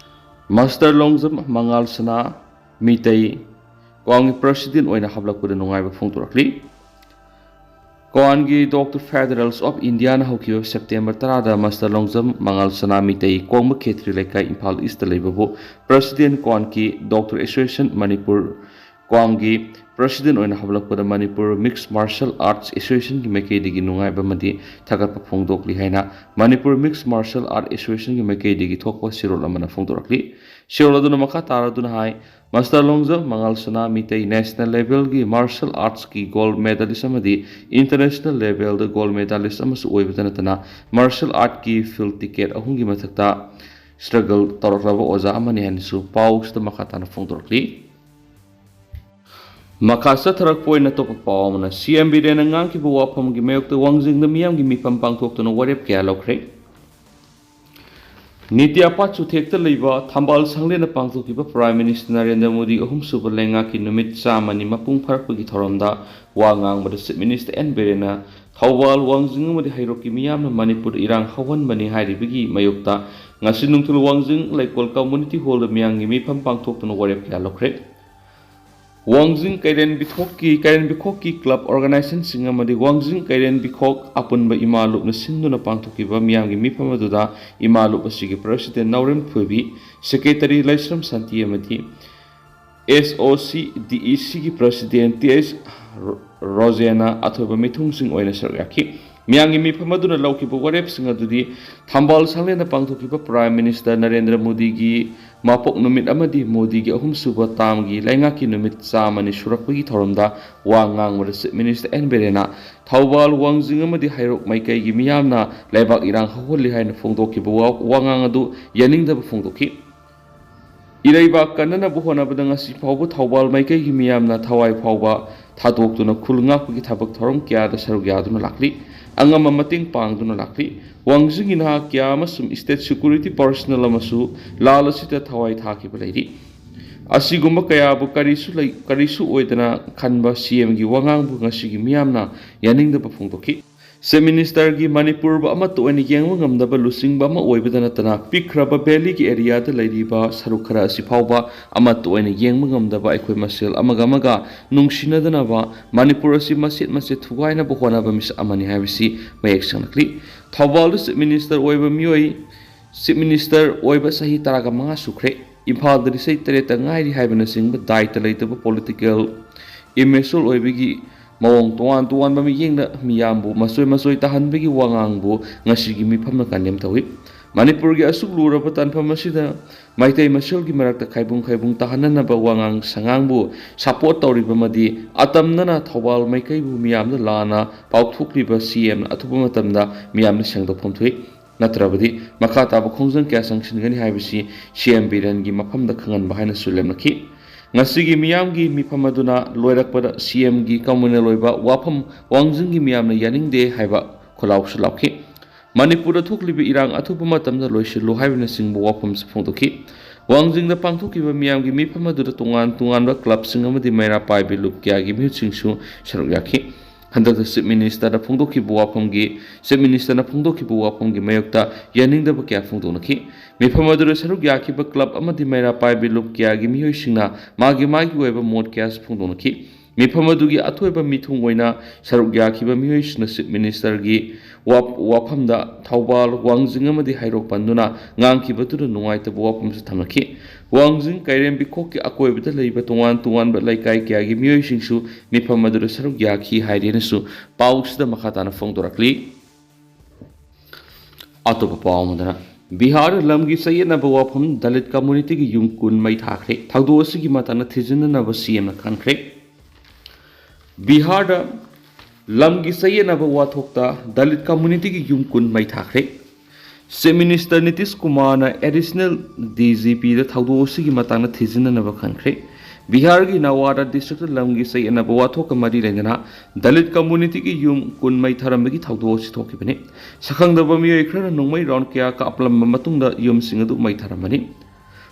ꯃꯥꯁꯇꯔ ꯂꯣꯡꯖꯝ ꯃꯉꯥꯜ ꯁꯅꯥ ꯃꯤꯇꯩ ꯀ꯭ꯋꯥꯡꯒꯤ president ꯑꯣꯏꯅ ꯍꯥꯞꯂꯛꯄꯗ ꯅꯨꯡꯉꯥꯏꯕ ꯐꯣꯡꯗꯣꯔꯛꯂꯤ꯫ ꯀ꯭ꯋꯥꯟꯒꯤ ꯗꯣꯛꯇꯔ ꯐꯦꯗꯔꯦꯜꯁ ꯑꯣꯐ ꯏꯟꯗꯤꯌꯥꯅ ꯍꯧꯈꯤꯕ ꯁꯦꯞꯇꯦꯝꯕꯔ ꯇꯔꯥꯗ ꯃꯁꯇꯔ ꯂꯣꯡꯖꯝ ꯃꯉꯥꯜ ꯁꯅꯥ ꯃꯤꯇꯩ ꯀꯣꯡꯕ ꯈꯦꯇ꯭ꯔꯤ ꯂꯩꯀꯥꯏ, ꯏꯝꯐꯥꯜ ꯏꯁꯇ ꯂꯩꯕꯕꯨ ꯄ꯭ꯔꯁꯤꯗꯦꯟ ꯀ꯭ꯋꯥꯟꯒꯤ ꯗꯣꯛꯇꯔ ꯑꯦꯁꯣꯁꯤꯌꯦꯁꯟ ꯃꯅꯤꯄꯨꯔ, ꯀ꯭ꯋꯥꯟꯒꯤ ꯄ꯭ꯔꯁꯤꯗꯦꯟ ꯑꯣꯏꯅ ꯍꯧꯂꯛꯄꯗ ꯃꯅꯤꯄꯨꯔ ꯃꯤꯛꯁ ꯃꯥꯔꯁꯦꯜ ꯑꯥꯔꯠꯁ ꯑꯦꯁꯣꯁꯤꯌꯦꯁꯟꯒꯤ ꯃꯥꯏꯀꯩꯗꯒꯤ ꯅꯨꯡꯉꯥꯏꯕ ꯑꯃꯗꯤ ꯊꯥꯒꯠꯄ ꯐꯣꯡꯗꯣꯛꯂꯤ ꯍꯥꯏꯅ ꯃꯅꯤꯄꯨꯔ ꯃꯤꯛꯁ ꯃꯥꯔꯁꯦꯜ ꯑꯥꯔꯠ ꯑꯦꯁꯣꯁꯤꯌꯦꯁꯟꯒꯤ ꯃꯥꯏꯀꯩꯗꯒꯤ ꯊꯣꯛꯄ ꯆꯦꯔꯣꯜ ꯑꯃꯅ ꯐꯣꯡꯗꯣꯔꯛꯂꯤ꯫ ꯆꯦꯔꯣꯜ ꯑꯗꯨꯅ ꯃꯈꯥ ꯇꯥꯔꯗꯨꯅ ꯍꯥꯏ, ꯃꯁꯇꯔ ꯂꯣꯡꯖꯝ ꯃꯉꯥꯜ ꯁꯅꯥ ꯃꯤꯇꯩ ꯅꯦꯁꯅꯦꯜ ꯂꯦꯚꯦꯜꯒꯤ ꯃꯥꯔꯁꯦꯜ ꯑꯥꯔꯠꯁꯀꯤ ꯒꯣꯜꯗ ꯃꯦꯗꯥꯂꯤꯁ ꯑꯃꯗꯤ ꯏꯟꯇꯔꯅꯦꯁꯅꯦꯜ ꯂꯦꯚꯦꯜꯗ ꯒꯣꯜꯗ ꯃꯦꯗꯥꯂꯤꯁ ꯑꯃꯁꯨ ꯑꯣꯏꯕꯇ ꯅꯠꯇꯅ ꯃꯥꯔꯁꯦꯜ ꯑꯥꯔꯠꯀꯤ ꯐꯤꯜꯗ ꯇꯤꯀꯦꯠ ꯑꯍꯨꯝꯒꯤ ꯃꯊꯛꯇ ꯁ꯭ꯇ꯭ꯔꯒꯜ ꯇꯧꯔꯛꯂꯕ ꯑꯣꯖꯥ ꯑꯃꯅꯤ ꯍꯥꯏꯅꯁꯨ ꯄꯥꯎꯁꯤꯗ ꯃꯈꯥ ꯇꯥꯅ ꯐꯣꯡꯗꯣꯔꯛꯂꯤ꯫ ꯃꯈꯥ ꯆꯠꯊꯔꯛꯄ ꯑꯣꯏꯅ ꯑꯇꯣꯞꯄ ꯄꯥꯎ ꯑꯃꯅ, ꯁꯤ ꯑꯦꯝ ꯕꯤꯔꯦꯟꯅ ꯉꯥꯡꯈꯤꯕ ꯋꯥꯐꯝꯒꯤ ꯃꯥꯌꯣꯛꯇ ꯋꯥꯡꯖꯤꯡꯗ ꯃꯤꯌꯥꯝꯒꯤ ꯃꯤꯐꯝ ꯄꯥꯡꯊꯣꯛꯇꯨꯅ ꯋꯥꯔꯦꯞ ꯀꯌꯥ ꯂꯧꯈ꯭ꯔꯦ꯫ ꯅꯤꯇꯤ ꯑꯄꯥꯠ ꯆꯨꯊꯦꯛꯇ ꯂꯩꯕ ꯊꯝꯕꯥꯜ ꯁꯪꯂꯦꯟꯗ ꯄꯥꯡꯊꯣꯛꯈꯤꯕ ꯄ꯭ꯔꯥꯏꯝ ꯃꯤꯅꯤꯁꯇꯔ ꯅꯔꯦꯟꯗ꯭ꯔ ꯃꯣꯗꯤ ꯑꯍꯨꯝꯁꯨꯕ ꯂꯩꯉꯥꯛꯀꯤ ꯅꯨꯃꯤꯠ ꯆꯥꯝꯃꯅꯤ ꯃꯄꯨꯡ ꯐꯥꯔꯛꯄꯒꯤ ꯊꯧꯔꯝꯗ ꯋꯥ ꯉꯥꯡꯕꯗ ꯆꯤꯐ ꯃꯤꯅꯤꯁꯇꯔ ꯑꯦꯟ ꯕꯤꯔꯦꯟꯅ ꯊꯧꯕꯥꯜ, ꯋꯥꯡꯖꯤꯡ ꯑꯃꯗꯤ ꯍꯩꯔꯣꯛꯀꯤ ꯃꯤꯌꯥꯝꯅ ꯃꯅꯤꯄꯨꯔꯗ ꯏꯔꯥꯡ ꯍꯧꯍꯟꯕꯅꯤ ꯍꯥꯏꯔꯤꯕꯒꯤ ꯃꯥꯌꯣꯛꯇ ꯉꯁꯤ ꯅꯨꯡꯊꯤꯜ ꯋꯥꯡꯖꯤꯡ ꯂꯩꯀꯣꯜ ꯀꯝꯃꯨꯅꯤꯇꯤ ꯍꯣꯜꯗ ꯃꯤꯌꯥꯝꯒꯤ ꯃꯤꯐꯝ ꯄꯥꯡꯊꯣꯛꯇꯨꯅ ꯋꯥꯔꯦꯞ ꯀꯌꯥ ꯂꯧꯈ꯭ꯔꯦ꯫ ꯋꯥꯡꯖꯤꯡ ꯀꯩꯔꯦꯟ ꯕꯤꯈꯣꯛꯀꯤ, ꯀꯩꯔꯦꯟ ꯕꯤꯈꯣꯛꯀꯤ ꯀ꯭ꯂꯕ ꯑꯣꯔꯒꯅꯥꯏꯖꯦꯁꯟꯁꯤꯡ ꯑꯃꯗꯤ ꯋꯥꯡꯖꯤꯡ ꯀꯩꯔꯦꯟ ꯕꯤꯈꯣꯛ ꯑꯄꯨꯟꯕ ꯏꯃꯥ ꯂꯨꯞꯅ ꯁꯤꯟꯗꯨꯅ ꯄꯥꯡꯊꯣꯛꯈꯤꯕ ꯃꯤꯌꯥꯝꯒꯤ ꯃꯤꯐꯝ ꯑꯗꯨꯗ ꯏꯃꯥ ꯂꯨꯞ ꯑꯁꯤꯒꯤ ꯄ꯭ꯔꯁꯤꯗꯦꯟ ꯅꯥꯎꯔꯦꯝ ꯊꯣꯏꯕꯤ, ꯁꯦꯀ꯭ꯔꯦꯇꯔꯤ ꯂꯩꯁ꯭ꯔꯝ ꯁꯥꯟꯇꯤ ꯑꯃꯗꯤ ꯑꯦꯁ ꯑꯣ ꯁꯤ ꯗꯤ ꯏ ꯁꯤꯒꯤ ꯄ꯭ꯔꯁꯤꯗꯦꯟ ꯇꯤ ꯑꯩꯆ ꯔꯣꯖꯦꯟꯅ ꯑꯊꯣꯏꯕ ꯃꯤꯊꯨꯡꯁꯤꯡ ꯑꯣꯏꯅ ꯁꯔꯨꯛ ꯌꯥꯈꯤ꯫ ꯃꯤꯌꯥꯝꯒꯤ ꯃꯤꯐꯝ ꯑꯗꯨꯅ ꯂꯧꯈꯤꯕ ꯋꯥꯔꯦꯞꯁꯤꯡ ꯑꯗꯨꯗꯤ ꯊꯝꯕꯥꯜ ꯁꯪꯂꯦꯟꯗ ꯄꯥꯡꯊꯣꯛꯈꯤꯕ ꯄ꯭ꯔꯥꯏꯝ ꯃꯤꯅꯤꯁꯇꯔ ꯅꯔꯦꯟꯗ꯭ꯔ ꯃꯣꯗꯤꯒꯤ ꯃꯄꯣꯛ ꯅꯨꯃꯤꯠ ꯑꯃꯗꯤ ꯃꯣꯗꯤꯒꯤ ꯑꯍꯨꯝꯁꯨꯕ ꯇꯥꯝꯒꯤ ꯂꯩꯉꯥꯛꯀꯤ ꯅꯨꯃꯤꯠ ꯆꯥꯝꯃꯅꯤ ꯁꯨꯔꯛꯄꯒꯤ ꯊꯧꯔꯝꯗ ꯋꯥ ꯉꯥꯡꯕꯗ ꯆꯤꯐ ꯃꯤꯅꯤꯁꯇꯔ ꯑꯦꯟ ꯕꯤꯔꯦꯟꯅ ꯊꯧꯕꯥꯜ, ꯋꯥꯡꯖꯤꯡ ꯑꯃꯗꯤ ꯍꯩꯔꯣꯛ ꯃꯥꯏꯀꯩꯒꯤ ꯃꯤꯌꯥꯝꯅ ꯂꯩꯕꯥꯛ ꯏꯔꯥꯡ ꯍꯧꯍꯜꯂꯤ ꯍꯥꯏꯅ ꯐꯣꯡꯗꯣꯛꯈꯤꯕ ꯋꯥ-, ꯋꯥꯉꯥꯡ ꯑꯗꯨ ꯌꯥꯅꯤꯡꯗꯕ ꯐꯣꯡꯗꯣꯛꯈꯤ꯫ ꯏꯔꯩꯕꯥꯛ ꯀꯟꯅꯅꯕ ꯍꯣꯠꯅꯕꯗ ꯉꯁꯤ ꯐꯥꯎꯕ ꯊꯧꯕꯥꯜ ꯃꯥꯏꯀꯩꯒꯤ ꯃꯤꯌꯥꯝꯅ ꯊꯋꯥꯏ ꯐꯥꯎꯕ ꯊꯥꯗꯣꯛꯇꯨꯅ ꯈꯨꯜ ꯉꯥꯛꯄꯒꯤ ꯊꯕꯛ ꯊꯧꯔꯝ ꯀꯌꯥꯗ ꯁꯔꯨꯛ ꯌꯥꯗꯨꯅ ꯂꯥꯛꯂꯤ꯫ ꯑꯉꯝꯕ ꯃꯇꯦꯡ ꯄꯥꯡꯗꯨꯅ ꯂꯥꯛꯂꯤ꯫ ꯋꯥꯡꯖꯤꯡꯒꯤ ꯅꯍꯥ ꯀꯌꯥ ꯑꯃꯁꯨꯡ ꯁ꯭ꯇꯦꯠ ꯁꯦꯀ꯭ꯌꯨꯔꯤꯇꯤ ꯄꯔꯁꯅꯦꯜ ꯑꯃꯁꯨ ꯂꯥꯜ ꯑꯁꯤꯗ ꯊꯋꯥꯏ ꯊꯥꯈꯤꯕ ꯂꯩꯔꯤ꯫ ꯑꯁꯤꯒꯨꯝꯕ ꯀꯌꯥꯕꯨ ꯀꯔꯤꯁꯨ ꯂꯩ-, ꯀꯔꯤꯁꯨ ꯑꯣꯏꯗꯅ ꯈꯟꯕ ꯁꯤ ꯑꯦꯝꯒꯤ ꯋꯥꯉꯥꯡꯕꯨ ꯉꯁꯤꯒꯤ ꯃꯤꯌꯥꯝꯅ ꯌꯥꯅꯤꯡꯗꯕ ꯐꯣꯡꯗꯣꯛꯈꯤ꯫ ꯆꯤꯐ ꯃꯤꯅꯤꯁꯇꯔꯒꯤ ꯃꯅꯤꯄꯨꯔꯕꯨ ꯑꯃꯠꯇ ꯑꯣꯏꯅ ꯌꯦꯡꯕ ꯉꯝꯗꯕ ꯂꯨꯆꯤꯡꯕ ꯑꯃ ꯑꯣꯏꯕꯗ ꯅꯠꯇꯅ, ꯄꯤꯛꯈ꯭ꯔꯕ ꯚꯦꯂꯤꯒꯤ ꯑꯦꯔꯤꯌꯥꯗ ꯂꯩꯔꯤꯕ ꯁꯔꯨꯛ ꯈꯔ ꯑꯁꯤ ꯐꯥꯎꯕ ꯑꯃꯠꯇ ꯑꯣꯏꯅ ꯌꯦꯡꯕ ꯉꯝꯗꯕ ꯑꯩꯈꯣꯏ ꯃꯁꯦꯜ ꯑꯃꯒ ꯑꯃꯒ ꯅꯨꯡꯁꯤꯅꯗꯅꯕ, ꯃꯅꯤꯄꯨꯔ ꯑꯁꯤ ꯃꯆꯦꯠ ꯃꯆꯦꯠ ꯊꯨꯒꯥꯏꯅꯕ ꯍꯣꯠꯅꯕ ꯃꯤꯁꯛ ꯑꯃꯅꯤ ꯍꯥꯏꯕꯁꯤ ꯃꯌꯦꯛ ꯁꯦꯡꯂꯛꯂꯤ꯫ ꯊꯧꯕꯥꯜꯗ ꯆꯤꯐ ꯃꯤꯅꯤꯁꯇꯔ ꯑꯣꯏꯕ ꯃꯤꯑꯣꯏ, ꯆꯤꯐ ꯃꯤꯅꯤꯁꯇꯔ ꯑꯣꯏꯕ ꯆꯍꯤ ꯇꯔꯥꯒ ꯃꯉꯥ ꯁꯨꯈ꯭ꯔꯦ꯫ ꯏꯝꯐꯥꯜꯗꯗꯤ ꯆꯍꯤ ꯇꯔꯦꯠꯇ ꯉꯥꯏꯔꯤ ꯍꯥꯏꯕꯅꯆꯤꯡꯕ ꯗꯥꯏꯇ ꯂꯩꯇꯕ ꯄꯣꯂꯤꯇꯤꯀꯦꯜ ꯏꯃꯦꯆꯣꯔ ꯑꯣꯏꯕꯒꯤ ꯃꯑꯣꯡ, ꯇꯣꯉꯥꯟ ꯇꯣꯉꯥꯟꯕ ꯃꯤꯠꯌꯦꯡꯗ ꯃꯤꯌꯥꯝꯕꯨ ꯃꯆꯣꯏ ꯃꯆꯣꯏ ꯇꯥꯍꯟꯕꯒꯤ ꯋꯥꯉꯥꯡꯕꯨ ꯉꯁꯤꯒꯤ ꯃꯤꯐꯝꯅ ꯀꯟꯗꯦꯝ ꯇꯧꯏ꯫ ꯃꯅꯤꯄꯨꯔꯒꯤ ꯑꯁꯨꯛ ꯂꯨꯔꯕ ꯇꯥꯟꯐꯝ ꯑꯁꯤꯗ ꯃꯩꯇꯩ ꯃꯁꯦꯜꯒꯤ ꯃꯔꯛꯇ ꯈꯥꯏꯕꯨꯡ ꯈꯥꯏꯕꯨꯡ ꯇꯥꯍꯟꯅꯅꯕ ꯋꯥꯉꯥꯡ ꯁꯉꯥꯡꯕꯨ ꯁꯄꯣꯔꯠ ꯇꯧꯔꯤꯕꯃꯗꯤ ꯑꯇꯝꯅꯅ ꯊꯧꯕꯥꯜ ꯃꯥꯏꯀꯩꯕꯨ ꯃꯤꯌꯥꯝꯗ ꯂꯥꯟꯅ ꯄꯥꯎꯊꯣꯛꯂꯤꯕ ꯁꯤ ꯑꯦꯝꯅ ꯑꯊꯨꯕ ꯃꯇꯝꯗ ꯃꯤꯌꯥꯝꯗ ꯁꯦꯡꯗꯣꯛꯐꯝ ꯊꯣꯛꯏ꯫ ꯅꯠꯇ꯭ꯔꯕꯗꯤ ꯃꯈꯥ ꯇꯥꯕ ꯈꯣꯡꯖꯪ ꯀꯌꯥ ꯆꯪꯁꯤꯟꯒꯅꯤ ꯍꯥꯏꯕꯁꯤ ꯁꯤ ꯑꯦꯝ ꯕꯤꯔꯦꯟꯒꯤ ꯃꯐꯝꯗ ꯈꯪꯍꯟꯕ ꯍꯥꯏꯅꯁꯨ ꯂꯦꯝꯂꯛꯈꯤ꯫ ꯉꯁꯤꯒꯤ ꯃꯤꯌꯥꯝꯒꯤ ꯃꯤꯐꯝ ꯑꯗꯨꯅ ꯂꯣꯏꯔꯛꯄꯗ ꯁꯤ ꯑꯦꯝꯒꯤ ꯀꯃꯟꯅꯦꯜ ꯑꯣꯏꯕ ꯋꯥꯐꯝ ꯋꯥꯡꯖꯤꯡꯒꯤ ꯃꯤꯌꯥꯝꯅ ꯌꯥꯅꯤꯡꯗꯦ ꯍꯥꯏꯕ ꯈꯣꯜꯂꯥꯎꯁꯨ ꯂꯥꯎꯈꯤ꯫ ꯃꯅꯤꯄꯨꯔꯗ ꯊꯣꯛꯂꯤꯕ ꯏꯔꯥꯡ ꯑꯊꯨꯕ ꯃꯇꯝꯗ ꯂꯣꯏꯁꯤꯜꯂꯨ ꯍꯥꯏꯕꯅꯆꯤꯡꯕ ꯋꯥꯐꯝꯁꯨ ꯐꯣꯡꯗꯣꯛꯈꯤ꯫ ꯋꯥꯡꯖꯤꯡꯗ ꯄꯥꯡꯊꯣꯛꯈꯤꯕ ꯃꯤꯌꯥꯝꯒꯤ ꯃꯤꯐꯝ ꯑꯗꯨꯗ ꯇꯣꯉꯥꯟ ꯇꯣꯉꯥꯟꯕ ꯀ꯭ꯂꯕꯁꯤꯡ ꯑꯃꯗꯤ ꯃꯩꯔꯥ ꯄꯥꯏꯕꯤ ꯂꯨꯞ ꯀꯌꯥꯒꯤ ꯃꯤꯍꯨꯠꯁꯤꯡꯁꯨ ꯁꯔꯨꯛ ꯌꯥꯈꯤ꯫ ꯍꯟꯗꯛꯇ ꯆꯤꯐ ꯃꯤꯅꯤꯁꯇꯔꯅ ꯐꯣꯡꯗꯣꯛꯈꯤꯕ ꯋꯥꯐꯝꯒꯤ, ꯆꯤꯐ ꯃꯤꯅꯤꯁꯇꯔꯅ ꯐꯣꯡꯗꯣꯛꯈꯤꯕ ꯋꯥꯐꯝꯒꯤ ꯃꯥꯌꯣꯛꯇ ꯌꯥꯅꯤꯡꯗꯕ ꯀꯌꯥ ꯐꯣꯡꯗꯣꯛꯅꯈꯤ꯫ ꯃꯤꯐꯝ ꯑꯗꯨꯗ ꯁꯔꯨꯛ ꯌꯥꯈꯤꯕ ꯀ꯭ꯂꯕ ꯑꯃꯗꯤ ꯃꯩꯔꯥ ꯄꯥꯏꯕꯤ ꯂꯨꯞ ꯀꯌꯥꯒꯤ ꯃꯤꯑꯣꯏꯁꯤꯡꯅ ꯃꯥꯒꯤ ꯃꯥꯒꯤ ꯑꯣꯏꯕ ꯃꯣꯠ ꯀꯌꯥꯁꯨ ꯐꯣꯡꯗꯣꯛꯅꯈꯤ꯫ ꯃꯤꯐꯝ ꯑꯗꯨꯒꯤ ꯑꯊꯣꯏꯕ ꯃꯤꯊꯨꯡ ꯑꯣꯏꯅ ꯁꯔꯨꯛ ꯌꯥꯈꯤꯕ ꯃꯤꯑꯣꯏꯁꯤꯡꯅ ꯆꯤꯐ ꯃꯤꯅꯤꯁꯇꯔꯒꯤ ꯋꯥ-, ꯋꯥꯐꯝꯗ ꯊꯧꯕꯥꯜ, ꯋꯥꯡꯖꯤꯡ ꯑꯃꯗꯤ ꯍꯩꯔꯣꯛ ꯄꯟꯗꯨꯅ ꯉꯥꯡꯈꯤꯕꯗꯨꯗ ꯅꯨꯡꯉꯥꯏꯇꯕ ꯋꯥꯐꯝꯁꯨ ꯊꯝꯂꯛꯈꯤ꯫ ꯋꯥꯡꯖꯤꯡ ꯀꯩꯔꯦꯝꯕꯤꯈꯣꯛꯀꯤ ꯑꯀꯣꯏꯕꯗ ꯂꯩꯕ ꯇꯣꯉꯥꯟ ꯇꯣꯉꯥꯟꯕ ꯂꯩꯀꯥꯏ ꯀꯌꯥꯒꯤ ꯃꯤꯑꯣꯏꯁꯤꯡꯁꯨ ꯃꯤꯐꯝ ꯑꯗꯨꯗ ꯁꯔꯨꯛ ꯌꯥꯈꯤ ꯍꯥꯏꯔꯦꯅꯁꯨ ꯄꯥꯎꯁꯤꯗ ꯃꯈꯥ ꯇꯥꯅ ꯐꯣꯡꯗꯣꯔꯛꯂꯤ꯫ ꯑꯇꯣꯞꯄ ꯄꯥꯎ ꯑꯃꯗꯅ, ꯕꯤꯍꯥꯔꯗ ꯂꯝꯒꯤ ꯆꯌꯦꯠꯅꯕ ꯋꯥꯐꯝ, ꯗꯂꯤꯠ ꯀꯝꯃꯨꯅꯤꯇꯤꯒꯤ ꯌꯨꯝ ꯀꯨꯟ ꯃꯩ ꯊꯥꯈ꯭ꯔꯦ꯫ ꯊꯧꯗꯣꯛ ꯑꯁꯤꯒꯤ ꯃꯇꯥꯡꯗ ꯊꯤꯖꯤꯟꯅꯅꯕ ꯁꯤ ꯑꯦꯝꯅ ꯈꯟꯈ꯭ꯔꯦ꯫ ꯕꯤꯍꯥꯔꯗ ꯂꯝꯒꯤ ꯆꯌꯦꯠꯅꯕ ꯋꯥꯊꯣꯛꯇ ꯗꯂꯤꯠ ꯀꯝꯃꯨꯅꯤꯇꯤꯒꯤ ꯌꯨꯝ ꯀꯨꯟ ꯃꯩ ꯊꯥꯈ꯭ꯔꯦ꯫ ꯆꯤꯐ ꯃꯤꯅꯤꯁꯇꯔ ꯅꯤꯇꯤꯁ ꯀꯨꯃꯥꯔꯅ ꯑꯦꯗꯤꯁꯅꯦꯜ ꯗꯤ ꯖꯤ ꯄꯤꯗ ꯊꯧꯗꯣꯛ ꯑꯁꯤꯒꯤ ꯃꯇꯥꯡꯗ ꯊꯤꯖꯤꯟꯅꯅꯕ ꯈꯟꯈ꯭ꯔꯦ꯫ ꯕꯤꯍꯥꯔꯒꯤ ꯅꯋꯥꯗꯥ ꯗꯤꯁꯇ꯭ꯔꯤꯛꯇ ꯂꯝꯒꯤ ꯆꯌꯦꯠꯅꯕ ꯋꯥꯊꯣꯛꯀ ꯃꯔꯤ ꯂꯩꯅꯅ ꯗꯂꯤꯠ ꯀꯝꯃꯨꯅꯤꯇꯤꯒꯤ ꯌꯨꯝ ꯀꯨꯟ ꯃꯩ ꯊꯥꯔꯝꯕꯒꯤ ꯊꯧꯗꯣꯛ ꯑꯁꯤ ꯊꯣꯛꯈꯤꯕꯅꯤ꯫ ꯁꯛꯈꯪꯗꯕ ꯃꯤꯑꯣꯏ ꯈꯔꯅ ꯅꯣꯡꯃꯩ ꯔꯥꯎꯟ ꯀꯌꯥ ꯀꯥꯞꯂꯝꯕ ꯃꯇꯨꯡꯗ ꯌꯨꯝꯁꯤꯡ ꯑꯗꯨ ꯃꯩ ꯊꯥꯔꯝꯕꯅꯤ꯫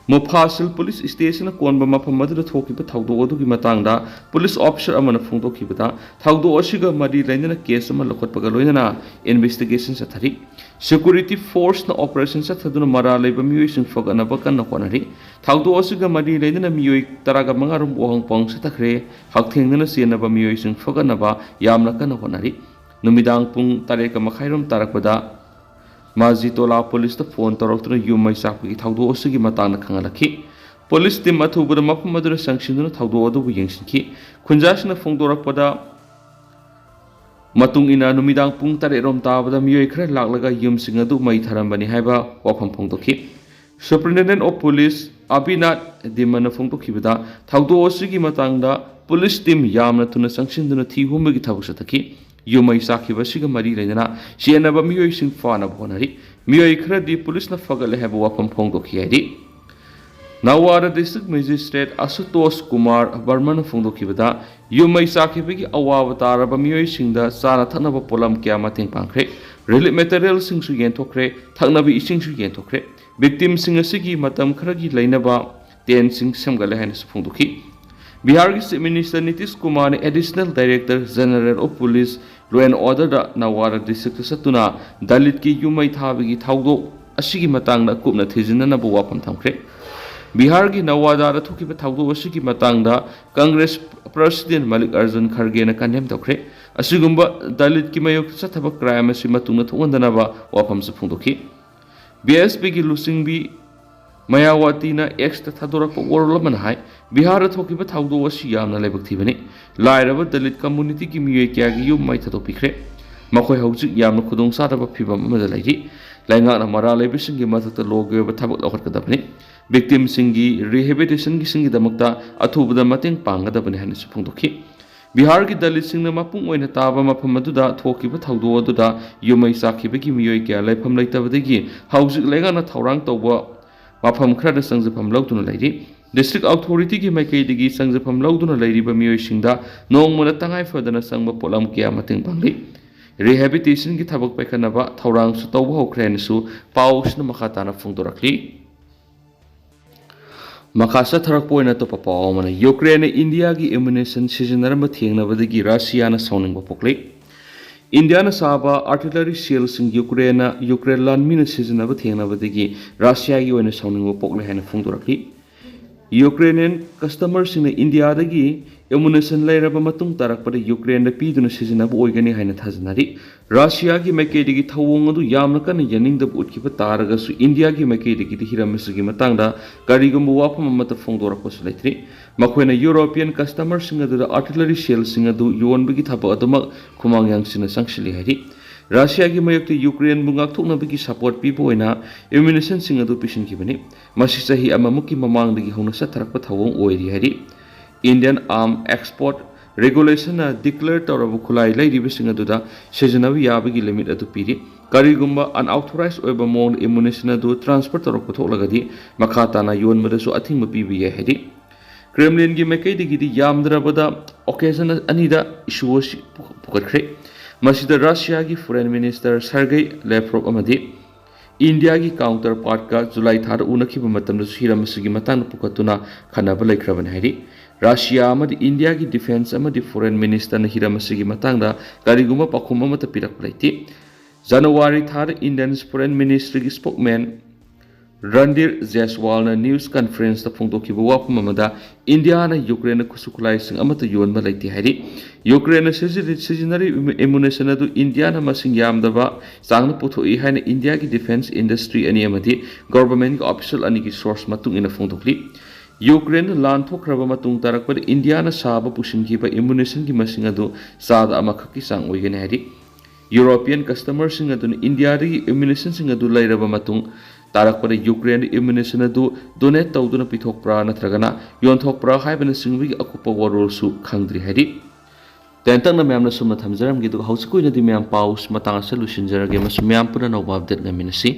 ꯃꯨꯐꯥꯁꯤꯜ ꯄꯨꯂꯤꯁ ꯁ꯭ꯇꯦꯁꯟꯅ ꯀꯣꯟꯕ ꯃꯐꯝ ꯑꯗꯨꯗ ꯊꯣꯛꯈꯤꯕ ꯊꯧꯗꯣꯛ ꯑꯗꯨꯒꯤ ꯃꯇꯥꯡꯗ ꯄꯨꯂꯤꯁ ꯑꯣꯐꯤꯁꯔ ꯑꯃꯅ ꯐꯣꯡꯗꯣꯛꯈꯤꯕꯗ, ꯊꯧꯗꯣꯛ ꯑꯁꯤꯒ ꯃꯔꯤ ꯂꯩꯅꯅ ꯀꯦꯁ ꯑꯃ ꯂꯧꯈꯠꯄꯒ ꯂꯣꯏꯅꯅ ꯏꯟꯚꯦꯁꯇꯤꯒꯦꯁꯟ ꯆꯠꯊꯔꯤ꯫ ꯁꯦꯀ꯭ꯌꯨꯔꯤꯇꯤ ꯐꯣꯔꯁꯅ ꯑꯣꯄꯔꯦꯁꯟ ꯆꯠꯊꯗꯨꯅ ꯃꯔꯥꯜ ꯂꯩꯕ ꯃꯤꯑꯣꯏꯁꯤꯡ ꯐꯒꯠꯅꯕ ꯀꯟꯅ ꯍꯣꯠꯅꯔꯤ꯫ ꯊꯧꯗꯣꯛ ꯑꯁꯤꯒ ꯃꯔꯤ ꯂꯩꯅꯅ ꯃꯤꯑꯣꯏ ꯇꯔꯥꯒ ꯃꯉꯥ ꯔꯣꯝ ꯋꯥꯍꯣꯡ ꯄꯥꯎꯍꯣꯡ ꯆꯠꯊꯈ꯭ꯔꯦ꯫ ꯍꯛꯊꯦꯡꯅꯅ ꯆꯦꯟꯅꯕ ꯃꯤꯑꯣꯏꯁꯤꯡ ꯐꯒꯠꯅꯕ ꯌꯥꯝꯅ ꯀꯟꯅ ꯍꯣꯠꯅꯔꯤ꯫ ꯅꯨꯃꯤꯗꯥꯡ ꯄꯨꯡ ꯇꯔꯦꯠꯀ ꯃꯈꯥꯏꯔꯣꯝ ꯇꯥꯔꯛꯄꯗ ꯃꯥꯖꯤꯇꯣꯂꯥ ꯄꯨꯂꯤꯁꯇ ꯐꯣꯟ ꯇꯧꯔꯛꯇꯨꯅ ꯌꯨꯝ ꯃꯩ ꯆꯥꯛꯄꯒꯤ ꯊꯧꯗꯣꯛ ꯑꯁꯤꯒꯤ ꯃꯇꯥꯡꯗ ꯈꯪꯍꯜꯂꯛꯈꯤ꯫ ꯄꯨꯂꯤꯁ ꯇꯤꯝ ꯑꯊꯨꯕꯗ ꯃꯐꯝ ꯑꯗꯨꯗ ꯆꯪꯁꯤꯟꯗꯨꯅ ꯊꯧꯗꯣꯛ ꯑꯗꯨꯕꯨ ꯌꯦꯡꯁꯤꯟꯈꯤ꯫ ꯈꯨꯟꯖꯥꯁꯤꯡꯅ ꯐꯣꯡꯗꯣꯔꯛꯄꯗ ꯃꯇꯨꯡ ꯏꯟꯅ, ꯅꯨꯃꯤꯗꯥꯡ ꯄꯨꯡ ꯇꯔꯦꯠ ꯔꯣꯝ ꯇꯥꯕꯗ ꯃꯤꯑꯣꯏ ꯈꯔ ꯂꯥꯛꯂꯒ ꯌꯨꯝꯁꯤꯡ ꯑꯗꯨ ꯃꯩ ꯊꯥꯔꯝꯕꯅꯤ ꯍꯥꯏꯕ ꯋꯥꯐꯝ ꯐꯣꯡꯗꯣꯛꯈꯤ꯫ Superintendent of Police ꯑꯕꯤꯅꯥꯊ ꯗꯤꯃꯟꯅ ꯐꯣꯡꯗꯣꯛꯈꯤꯕꯗ, ꯊꯧꯗꯣꯛ ꯑꯁꯤꯒꯤ ꯃꯇꯥꯡꯗ ꯄꯨꯂꯤꯁ ꯇꯤꯝ ꯌꯥꯝꯅ ꯊꯨꯅ ꯆꯪꯁꯤꯟꯗꯨꯅ ꯊꯤ ꯍꯨꯝꯕꯒꯤ ꯊꯕꯛ ꯆꯠꯊꯈꯤ꯫ ꯌꯨꯝ ꯃꯩ ꯆꯥꯛꯈꯤꯕ ꯑꯁꯤꯒ ꯃꯔꯤ ꯂꯩꯅꯅ ꯆꯦꯟꯅꯕ ꯃꯤꯑꯣꯏꯁꯤꯡ ꯐꯥꯅꯕ ꯍꯣꯠꯅꯔꯤ꯫ ꯃꯤꯑꯣꯏ ꯈꯔꯗꯤ ꯄꯨꯂꯤꯁꯅ ꯐꯒꯠꯂꯦ ꯍꯥꯏꯕ ꯋꯥꯐꯝ ꯐꯣꯡꯗꯣꯛꯈꯤ ꯍꯥꯏꯔꯤ꯫ ꯅꯋꯥꯗ ꯗꯤꯁꯇ꯭ꯔꯤꯛ ꯃꯦꯖꯤꯁꯇ꯭ꯔꯦꯠ ꯑꯁꯨꯇꯣꯁ ꯀꯨꯃꯥꯔ ꯕꯔꯃꯟꯅ ꯐꯣꯡꯗꯣꯛꯈꯤꯕꯗ, ꯌꯨꯝ ꯃꯩ ꯆꯥꯛꯈꯤꯕꯒꯤ ꯑꯋꯥꯕ ꯇꯥꯔꯕ ꯃꯤꯑꯣꯏꯁꯤꯡꯗ ꯆꯥꯅ ꯊꯛꯅꯕ ꯄꯣꯠꯂꯝ ꯀꯌꯥ ꯃꯇꯦꯡ ꯄꯥꯡꯈ꯭ꯔꯦ꯫ ꯔꯤꯂꯤꯐ ꯃꯦꯇꯔꯤꯌꯦꯜꯁꯤꯡꯁꯨ ꯌꯦꯟꯊꯣꯛꯈ꯭ꯔꯦ, ꯊꯛꯅꯕ ꯏꯁꯤꯡꯁꯨ ꯌꯦꯟꯊꯣꯛꯈ꯭ꯔꯦ꯫ ꯚꯤꯛꯇꯤꯝꯁꯤꯡ ꯑꯁꯤꯒꯤ ꯃꯇꯝ ꯈꯔꯒꯤ ꯂꯩꯅꯕ ꯇꯦꯟꯠꯁꯤꯡ ꯁꯦꯝꯒꯠꯂꯦ ꯍꯥꯏꯅꯁꯨ ꯐꯣꯡꯗꯣꯛꯈꯤ꯫ ꯕꯤꯍꯥꯔꯒꯤ ꯆꯤꯐ ꯃꯤꯅꯤꯁꯇꯔ ꯅꯤꯇꯤꯁ ꯀꯨꯃꯥꯔꯅ additional director general of police law and ꯑꯣꯔꯗꯔꯗ ꯅꯋꯥꯗ ꯗꯤꯁꯇ꯭ꯔꯤꯛꯇ ꯆꯠꯇꯨꯅ ꯗꯂꯤꯠꯀꯤ ꯌꯨꯝ ꯃꯩ ꯊꯥꯕꯒꯤ ꯊꯧꯗꯣꯛ ꯑꯁꯤꯒꯤ ꯃꯇꯥꯡꯗ ꯀꯨꯞꯅ ꯊꯤꯖꯤꯟꯅꯅꯕ ꯋꯥꯐꯝ ꯊꯝꯈ꯭ꯔꯦ꯫ ꯕꯤꯍꯥꯔꯒꯤ ꯅꯋꯥꯗꯥꯗ ꯊꯣꯛꯈꯤꯕ ꯊꯧꯗꯣꯛ ꯑꯁꯤꯒꯤ ꯃꯇꯥꯡꯗ ꯀꯪꯒ꯭ꯔꯦꯁ ꯄ꯭ꯔꯁꯤꯗꯦꯟ ꯃꯜꯂꯤꯛ ꯑꯔꯖꯨꯟ ꯈꯔꯒꯦꯅ ꯀꯟꯗꯦꯝ ꯇꯧꯈ꯭ꯔꯦ꯫ ꯑꯁꯤꯒꯨꯝꯕ ꯗꯂꯤꯠꯀꯤ ꯃꯥꯌꯣꯛꯇ ꯆꯠꯊꯕ ꯀ꯭ꯔꯥꯏꯝ ꯑꯁꯤ ꯃꯇꯨꯡꯗ ꯊꯣꯛꯍꯟꯗꯅꯕ ꯋꯥꯐꯝꯁꯨ ꯐꯣꯡꯗꯣꯛꯈꯤ꯫ ꯕꯤ ꯑꯦꯁ ꯄꯤꯒꯤ ꯂꯨꯆꯤꯡꯕꯤ ꯃꯌꯥꯋꯥꯇꯤꯅ ꯑꯦꯛꯁꯇ ꯊꯥꯗꯣꯔꯛꯄ ꯋꯥꯔꯣꯜ ꯑꯃꯅ ꯍꯥꯏ, ꯕꯤꯍꯥꯔꯗ ꯊꯣꯛꯈꯤꯕ ꯊꯧꯗꯣꯛ ꯑꯁꯤ ꯌꯥꯝꯅ ꯂꯥꯏꯕꯛ ꯊꯤꯕꯅꯤ꯫ ꯂꯥꯏꯔꯕ ꯗꯂꯤꯠ ꯀꯝꯃꯨꯅꯤꯇꯤꯒꯤ ꯃꯤꯑꯣꯏ ꯀꯌꯥꯒꯤ ꯌꯨꯝ ꯃꯩ ꯊꯥꯗꯣꯛꯄꯤꯈ꯭ꯔꯦ꯫ ꯃꯈꯣꯏ ꯍꯧꯖꯤꯛ ꯌꯥꯝꯅ ꯈꯨꯗꯣꯡ ꯆꯥꯗꯕ ꯐꯤꯚꯝ ꯑꯃꯗ ꯂꯩꯔꯤ꯫ ꯂꯩꯉꯥꯛꯅ ꯃꯔꯥꯜ ꯂꯩꯕꯁꯤꯡꯒꯤ ꯃꯊꯛꯇ ꯂꯣꯒꯤ ꯑꯣꯏꯕ ꯊꯕꯛ ꯂꯧꯈꯠꯀꯗꯕꯅꯤ꯫ ꯚꯤꯛꯇꯤꯝꯁꯤꯡꯒꯤ ꯔꯤꯍꯦꯕꯤꯂꯤꯇꯦꯁꯟꯒꯤꯁꯤꯡꯒꯤꯗꯃꯛꯇ ꯑꯊꯨꯕꯗ ꯃꯇꯦꯡ ꯄꯥꯡꯒꯗꯕꯅꯤ ꯍꯥꯏꯅꯁꯨ ꯐꯣꯡꯗꯣꯛꯈꯤ꯫ ꯕꯤꯍꯥꯔꯒꯤ ꯗꯂꯤꯠꯁꯤꯡꯅ ꯃꯄꯨꯡ ꯑꯣꯏꯅ ꯇꯥꯕ ꯃꯐꯝ ꯑꯗꯨꯗ ꯊꯣꯛꯈꯤꯕ ꯊꯧꯗꯣꯛ ꯑꯗꯨꯗ ꯌꯨꯝ ꯃꯩ ꯆꯥꯛꯈꯤꯕꯒꯤ ꯃꯤꯑꯣꯏ ꯀꯌꯥ ꯂꯩꯐꯝ ꯂꯩꯇꯕꯗꯒꯤ ꯍꯧꯖꯤꯛ ꯂꯩꯉꯥꯛꯅ ꯊꯧꯔꯥꯡ ꯇꯧꯕ ꯃꯐꯝ ꯈꯔꯗ ꯆꯪꯖꯐꯝ ꯂꯧꯗꯨꯅ ꯂꯩꯔꯤ꯫ ꯗꯤꯁꯇ꯭ꯔꯤꯛ ꯑꯣꯊꯣꯔꯤꯇꯤꯒꯤ ꯃꯥꯏꯀꯩꯗꯒꯤ ꯆꯪꯖꯐꯝ ꯂꯧꯗꯨꯅ ꯂꯩꯔꯤꯕ ꯃꯤꯑꯣꯏꯁꯤꯡꯗ ꯅꯣꯡꯃꯗ ꯇꯉꯥꯏ ꯐꯗꯅ ꯆꯪꯕ ꯄꯣꯠꯂꯝ ꯀꯌꯥ ꯃꯇꯦꯡ ꯄꯥꯡꯂꯤ꯫ ꯔꯤꯍꯦꯕꯤꯂꯤꯇꯦꯁꯟꯒꯤ ꯊꯕꯛ ꯄꯥꯏꯈꯠꯅꯕ ꯊꯧꯔꯥꯡꯁꯨ ꯇꯧꯕ ꯍꯧꯈ꯭ꯔꯦ ꯍꯥꯏꯅꯁꯨ ꯄꯥꯎꯁꯤꯅ ꯃꯈꯥ ꯇꯥꯅ ꯐꯣꯡꯗꯣꯔꯛꯂꯤ꯫ ꯃꯈꯥ ꯆꯠꯊꯔꯛꯄ ꯑꯣꯏꯅ ꯑꯇꯣꯞꯄ ꯄꯥꯎ ꯑꯃꯅ, ꯌꯨꯀ꯭ꯔꯦꯟꯅ ꯏꯟꯗꯤꯌꯥꯒꯤ ꯑꯦꯃꯨꯅꯤꯁꯟ ꯁꯤꯖꯤꯟꯅꯔꯝꯕ ꯊꯦꯡꯅꯕꯗꯒꯤ ꯔꯁꯤꯌꯥꯅ ꯁꯥꯎꯅꯤꯡꯕ ꯄꯣꯛꯂꯦ꯫ ꯏꯟꯗꯤꯌꯥꯅ ꯁꯥꯕ ꯑꯥꯔꯇꯤꯂꯔꯤ ꯁꯦꯜꯁꯤꯡ ꯌꯨꯀ꯭ꯔꯦꯟꯅ ꯌꯨꯀ꯭ꯔꯦꯟ ꯂꯥꯟꯃꯤꯅ ꯁꯤꯖꯤꯟꯅꯕ ꯊꯦꯡꯅꯕꯗꯒꯤ ꯔꯁꯤꯌꯥꯒꯤ ꯑꯣꯏꯅ ꯁꯥꯎꯅꯤꯡꯕ ꯄꯣꯛꯂꯦ ꯍꯥꯏꯅ ꯐꯣꯡꯗꯣꯔꯛꯂꯤ꯫ ꯌꯨꯀ꯭ꯔꯦꯅꯤꯌꯟ ꯀꯁꯇꯃꯔꯁꯤꯡꯅ ꯏꯟꯗꯤꯌꯥꯗꯒꯤ ꯑꯦꯃꯨꯅꯤꯁꯟ ꯂꯩꯔꯕ ꯃꯇꯨꯡ ꯇꯥꯔꯛꯄꯗ ꯌꯨꯀ꯭ꯔꯦꯟꯗ ꯄꯤꯗꯨꯅ ꯁꯤꯖꯤꯟꯅꯕ ꯑꯣꯏꯒꯅꯤ ꯍꯥꯏꯅ ꯊꯥꯖꯅꯔꯤ꯫ ꯔꯁꯤꯌꯥꯒꯤ ꯃꯥꯏꯀꯩꯗꯒꯤ ꯊꯧꯑꯣꯡ ꯑꯗꯨ ꯌꯥꯝꯅ ꯀꯟꯅ ꯌꯥꯅꯤꯡꯗꯕ ꯎꯠꯈꯤꯕ ꯇꯥꯔꯒꯁꯨ, ꯏꯟꯗꯤꯌꯥꯒꯤ ꯃꯥꯏꯀꯩꯗꯒꯤꯗꯤ ꯍꯤꯔꯝ ꯑꯁꯤꯒꯤ ꯃꯇꯥꯡꯗ ꯀꯔꯤꯒꯨꯝꯕ ꯋꯥꯐꯝ ꯑꯃꯠꯇ ꯐꯣꯡꯗꯣꯔꯛꯄꯁꯨ ꯂꯩꯇ꯭ꯔꯤ꯫ ꯃꯈꯣꯏꯅ ꯌꯨꯔꯣꯄꯤꯌꯟ ꯀꯁꯇꯃꯔꯁꯤꯡ ꯑꯗꯨꯗ ꯑꯥꯔꯇꯤꯂꯔꯤ ꯁꯦꯜꯁꯤꯡ ꯑꯗꯨ ꯌꯣꯟꯕꯒꯤ ꯊꯕꯛ ꯑꯗꯨꯃꯛ ꯈꯨꯃꯥꯡ ꯌꯥꯡꯁꯤꯟꯅ ꯆꯪꯁꯤꯜꯂꯤ ꯍꯥꯏꯔꯤ꯫ ꯔꯁꯤꯌꯥꯒꯤ ꯃꯥꯌꯣꯛꯇ ꯌꯨꯀ꯭ꯔꯦꯟꯕꯨ ꯉꯥꯛꯊꯣꯛꯅꯕꯒꯤ ꯁꯄꯣꯔꯠ ꯄꯤꯕ ꯑꯣꯏꯅ ꯑꯦꯃꯨꯅꯤꯁꯟꯁꯤꯡ ꯑꯗꯨ ꯄꯤꯁꯤꯟꯈꯤꯕꯅꯤ꯫ ꯃꯁꯤ ꯆꯍꯤ ꯑꯃꯃꯨꯛꯀꯤ ꯃꯃꯥꯡꯗꯒꯤ ꯍꯧꯅ ꯆꯠꯊꯔꯛꯄ ꯊꯧꯑꯣꯡ ꯑꯣꯏꯔꯤ ꯍꯥꯏꯔꯤ꯫ ꯏꯟꯗꯤꯌꯟ ꯑꯥꯔꯝ ꯑꯦꯛꯁꯄꯣꯔꯠ ꯔꯤꯒꯨꯂꯦꯁꯟꯅ ꯗꯤꯀ꯭ꯂꯦꯌꯔ ꯇꯧꯔꯕ ꯈꯨꯠꯂꯥꯏ ꯂꯩꯔꯤꯕꯁꯤꯡ ꯑꯗꯨꯗ ꯁꯤꯖꯤꯟꯅꯕ ꯌꯥꯕꯒꯤ ꯂꯤꯃꯤꯠ ꯑꯗꯨ ꯄꯤꯔꯤ꯫ ꯀꯔꯤꯒꯨꯝꯕ ꯑꯟꯑꯣꯊꯣꯔꯥꯏꯖ ꯑꯣꯏꯕ ꯃꯑꯣꯡꯗ ꯑꯦꯃꯨꯅꯤꯁꯟ ꯑꯗꯨ ꯇ꯭ꯔꯥꯟꯁꯐꯔ ꯇꯧꯔꯛꯄ ꯊꯣꯛꯂꯒꯗꯤ, ꯃꯈꯥ ꯇꯥꯅ ꯌꯣꯟꯕꯗꯁꯨ ꯑꯊꯤꯡꯕ ꯄꯤꯕ ꯌꯥꯏ ꯍꯥꯏꯔꯤ꯫ ꯀ꯭ꯔꯦꯝꯂꯤꯟꯒꯤ ꯃꯥꯏꯀꯩꯗꯒꯤꯗꯤ ꯌꯥꯝꯗ꯭ꯔꯕꯗ ꯑꯣꯀꯦꯖꯟ ꯑꯅꯤꯗ ꯏꯁꯨ ꯑꯁꯤ ꯄꯨꯈꯠꯈ꯭ꯔꯦ꯫ ꯃꯁꯤꯗ ꯔꯁꯤꯌꯥꯒꯤ ꯐꯣꯔꯦꯟ ꯃꯤꯅꯤꯁꯇꯔ ꯁꯔꯒꯩ ꯂꯦꯐ꯭ꯔꯣꯞ ꯑꯃꯗꯤ ꯏꯟꯗꯤꯌꯥꯒꯤ ꯀꯥꯎꯟꯇꯔ ꯄꯥꯔꯠꯀ ꯖꯨꯂꯥꯏ ꯊꯥꯗ ꯎꯅꯈꯤꯕ ꯃꯇꯝꯗꯁꯨ ꯍꯤꯔꯝ ꯑꯁꯤꯒꯤ ꯃꯇꯥꯡꯗ ꯄꯨꯈꯠꯇꯨꯅ ꯈꯟꯅꯕ ꯂꯩꯈ꯭ꯔꯕꯅꯤ ꯍꯥꯏꯔꯤ꯫ ꯔꯁꯤꯌꯥ ꯑꯃꯗꯤ ꯏꯟꯗꯤꯌꯥꯒꯤ ꯗꯤꯐꯦꯟꯁ ꯑꯃꯗꯤ ꯐꯣꯔꯦꯟ ꯃꯤꯅꯤꯁꯇꯔꯅ ꯍꯤꯔꯝ ꯑꯁꯤꯒꯤ ꯃꯇꯥꯡꯗ ꯀꯔꯤꯒꯨꯝꯕ ꯄꯥꯎꯈꯨꯝ ꯑꯃꯠꯇ ꯄꯤꯔꯛꯄ ꯂꯩꯇꯦ꯫ ꯖꯅꯋꯥꯔꯤ ꯊꯥꯗ ꯏꯟꯗꯤꯌꯟ ꯐꯣꯔꯦꯟ ꯃꯤꯅꯤꯁꯇ꯭ꯔꯤꯒꯤ ꯁ꯭ꯄꯣꯛꯃꯦꯟ ꯔꯟꯗꯤꯔ ꯖꯦꯁꯋꯥꯜꯅ ꯅ꯭ꯌꯨꯁ ꯀꯟꯐꯔꯦꯟꯁꯇ ꯐꯣꯡꯗꯣꯛꯈꯤꯕ ꯋꯥꯐꯝ ꯑꯃꯗ, ꯏꯟꯗꯤꯌꯥꯅ ꯌꯨꯀ꯭ꯔꯦꯟꯗ ꯈꯨꯠꯁꯨ ꯈꯨꯠꯂꯥꯏꯁꯤꯡ ꯑꯃꯠꯇ ꯌꯣꯟꯕ ꯂꯩꯇꯦ ꯍꯥꯏꯔꯤ꯫ ꯌꯨꯀ꯭ꯔꯦꯟꯅ ꯁꯤꯖꯤꯟꯅ-, ꯁꯤꯖꯤꯟꯅꯔꯤꯕ ꯑꯦꯃꯨꯅꯤꯁꯟ ꯑꯗꯨ ꯏꯟꯗꯤꯌꯥꯅ ꯃꯁꯤꯡ ꯌꯥꯝꯗꯕ ꯆꯥꯡꯗ ꯄꯨꯊꯣꯛꯏ ꯍꯥꯏꯅ ꯏꯟꯗꯤꯌꯥꯒꯤ ꯗꯤꯐꯦꯟꯁ ꯏꯟꯗꯁꯇ꯭ꯔꯤ ꯑꯅꯤ ꯑꯃꯗꯤ ꯒꯣꯚꯔꯟꯃꯦꯟꯠꯀꯤ ꯑꯣꯐꯤꯁꯤꯌꯦꯜ ꯑꯅꯤꯒꯤ ꯁꯣꯔꯁ ꯃꯇꯨꯡ ꯏꯟꯅ ꯐꯣꯡꯗꯣꯛꯂꯤ꯫ ꯌꯨꯀ꯭ꯔꯦꯟꯅ ꯂꯥꯟ ꯊꯣꯛꯈ꯭ꯔꯕ ꯃꯇꯨꯡ ꯇꯥꯔꯛꯄꯗ ꯏꯟꯗꯤꯌꯥꯅ ꯁꯥꯕ ꯄꯨꯁꯤꯟꯈꯤꯕ ꯑꯦꯃꯨꯅꯤꯁꯟꯒꯤ ꯃꯁꯤꯡ ꯑꯗꯨ ꯆꯥꯗ ꯑꯃꯈꯛꯀꯤ ꯆꯥꯡ ꯑꯣꯏꯒꯅꯤ ꯍꯥꯏꯔꯤ꯫ ꯌꯨꯔꯣꯄꯤꯌꯟ ꯀꯁꯇꯃꯔꯁꯤꯡ ꯑꯗꯨꯅ ꯏꯟꯗꯤꯌꯥꯗꯒꯤ ꯑꯦꯃꯨꯅꯤꯁꯟꯁꯤꯡ ꯑꯗꯨ ꯂꯩꯔꯕ ꯃꯇꯨꯡ ꯇꯥꯔꯛꯄꯗ ꯌꯨꯀ꯭ꯔꯦꯟꯗ ꯑꯦꯃꯨꯅꯤꯁꯟ ꯑꯗꯨ ꯗꯣꯅꯦꯠ ꯇꯧꯗꯨꯅ ꯄꯤꯊꯣꯛꯄ꯭ꯔꯥ ꯅꯠꯇ꯭ꯔꯒꯅ ꯌꯣꯟꯊꯣꯛꯄ꯭ꯔꯥ ꯍꯥꯏꯕꯅꯆꯤꯡꯕꯒꯤ ꯑꯀꯨꯞꯄ ꯋꯥꯔꯣꯜꯁꯨ ꯈꯪꯗ꯭ꯔꯤ ꯍꯥꯏꯔꯤ꯫ ꯇꯦꯟꯇꯛꯅ ꯃꯌꯥꯝꯅ ꯁꯨꯝꯅ ꯊꯝꯖꯔꯝꯒꯦ, ꯑꯗꯨꯒ ꯍꯧꯖꯤꯛꯀꯤ ꯑꯣꯏꯅꯗꯤ ꯃꯌꯥꯝ ꯄꯥꯎ ꯃꯇꯥꯡ ꯑꯁꯤꯗ ꯂꯣꯏꯁꯤꯟꯖꯔꯒꯦ ꯑꯃꯁꯨꯡ ꯃꯌꯥꯝ ꯄꯨꯟꯅ ꯑꯅꯧꯕ ꯑꯞꯗꯦꯠ ꯉꯥꯏꯃꯤꯟꯅꯁꯤ꯫